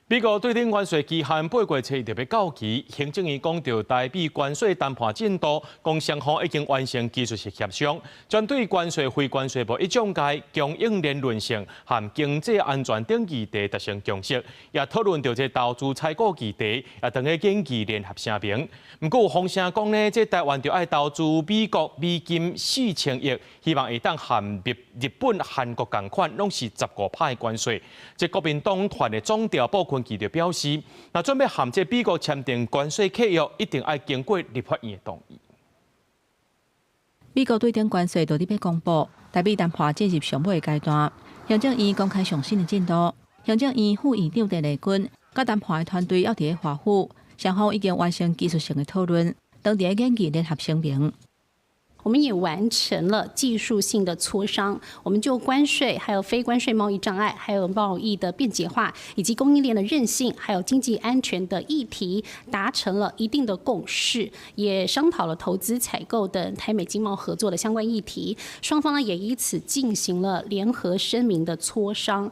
美國對等關稅期限八月初一就欲到期，行政院講著台美關稅談判進度，講雙方已經完成技術性協商，針對關稅、非關稅貿易障礙、供應鏈韌性和經濟安全等議題達成共識，也討論著這投資採購議題，也當咧研擬聯合聲明。毋過有風聲講呢，這台灣著愛投資美國美金4000億，希望會當和日日本、韓國仝款，攏是15趴的關稅。這國民黨團的總召傅崐萁就表示，若準備和這美國簽訂關稅契約，一定愛經過立法院的同意。美國對等關稅到底欲公布，台美談判進入上尾階段。行政院公開上新的進度，行政院副院長鄭麗君佮談判的團隊猶佇咧華府，雙方已經完成技術性的討論，當佇咧研擬聯合聲明。我們也完成了技術性的磋商，我們就關稅、還有非關稅貿易障礙、還有貿易的便捷化，以及供應鏈的韌性，還有經濟安全的議題，達成了一定的共識，也商討了投資、採購等台美經貿合作的相關議題。雙方呢也以此進行了聯合聲明的磋商。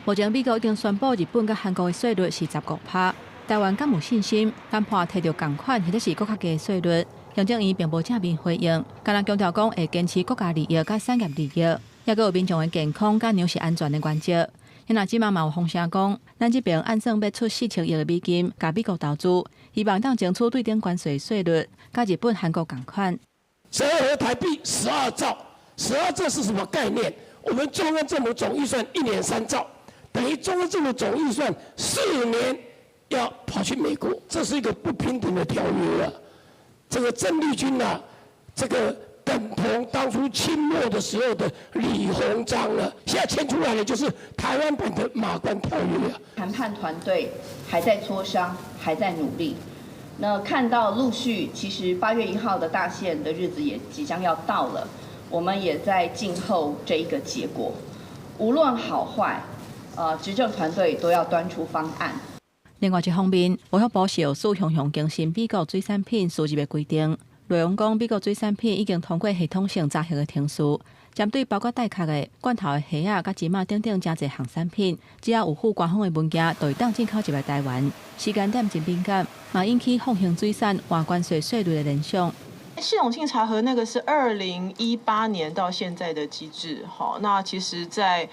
目前美國已經宣布日本佮韓國的稅率是15趴，台灣敢有信心談判提著仝款，或者是閣較低稅率？行政院並無正面回應，干焦強調講會堅持國家利益佮產業利益，抑閣有民眾的健康佮糧食安全的原則。若這馬嘛有風聲講，咱這邊按算欲出4000億的美金，共美國投資，希望當爭取對等關稅稅率，佮日本、韓國仝款。折合台幣12兆，十二兆是什麼概念？我們中央政府總預算一年3兆，等於中央政府總預算4年要跑去美國，這是一個不平等的條約啊！這個鄭麗君啊，這個等同當初清末的時候的李鴻章了。現在簽出來的就是台灣版的馬關條約啊。談判團隊還在磋商，還在努力。那看到陸續，其實8月1號的大限的日子也即將要到了，我們也在靜候這一個結果。無論好壞，執政團隊都要端出方案。另外一方面，衛福部是四雄雄更新美國水產品輸入的規定，內容講美國水產品已經通過系統性查核的程序，針對包括帶殼的罐頭的蝦仔、佮芝麻等等誠濟項產品，只要有附官方的文件，就會當進口入來台灣。時間點真敏感，嘛引起復興水產換關稅稅率的聯想。系統性查核那個是2018年到現在的機制，好，那其實在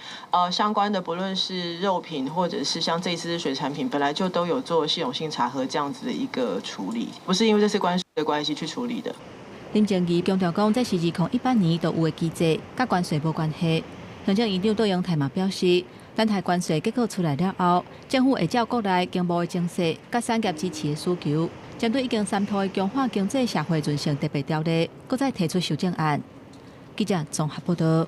相關的不論是肉品或者是像這次水產品，本來就都有做系統性查核這樣子的一個處理，不是因為這次關稅的關係去處理的。林靜儀強調講，這是2018年就有的機制，佮關稅無關係。行政院長卓榮泰嘛表示，等待關稅結果出來了後，政府會照國內經貿的政策，佮產業支持的需求，針對已經三通的強化經濟社會韌性特別條例，閣再提出修正案。記者綜合報道。